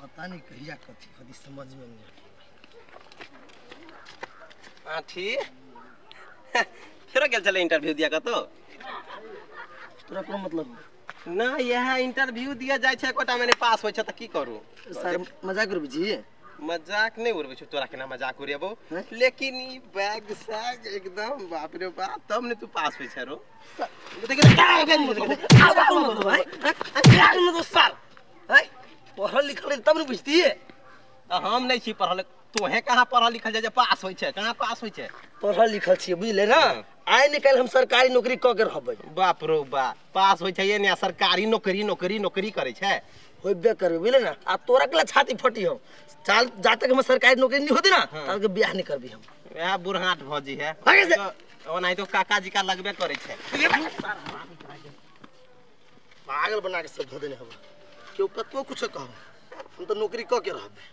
पता नहीं कहिया कथी कथी समझ में नहीं। आठी फेरो गेल छलै इंटरव्यू दिया कतौ? तोरा कोनो मतलब ना? यह इंटरव्यू दिया जाइ छै एकोटा में नहीं पास होइ छै त की करू? सर मजाक उड़बै छी? मजाक नहीं उड़बै छी तोरा, केना मजाक उड़ेबो, लेकिन ई बैग सैग एकदम बाप रे बाप, तब ने तू पास होइ छै रो। पढ़ल लिखल तब ने बुझतियै। हम नहीं छी पढ़ल, तोहे कहाँ पढ़ल लिखल जाइ पास होइ छै? कहाँ पास होइ छै? पढ़ल लिखल छियै बुझले ना, आइ ने काल्हि हम सरकारी नौकरी कऽ के रहबै। बाप रो बाप, पास होइ छै ने सरकारी नौकरी नौकरी नौकरी करै छै। होबे करबै बुझले ना। आ तोरा के छाती फटी हम चाल, जा तक हम सरकारी नौकरी नहीं होती ना तब तक बियाह नहीं करबी हम। वएह बुढ़ाट भौजी है ओनाहि तो काका जी का लगबे करै छै। पागल बना के सब धो देने हब, केओ कतबो कुछो कहब हम तो नौकरी कऽ के रहबै।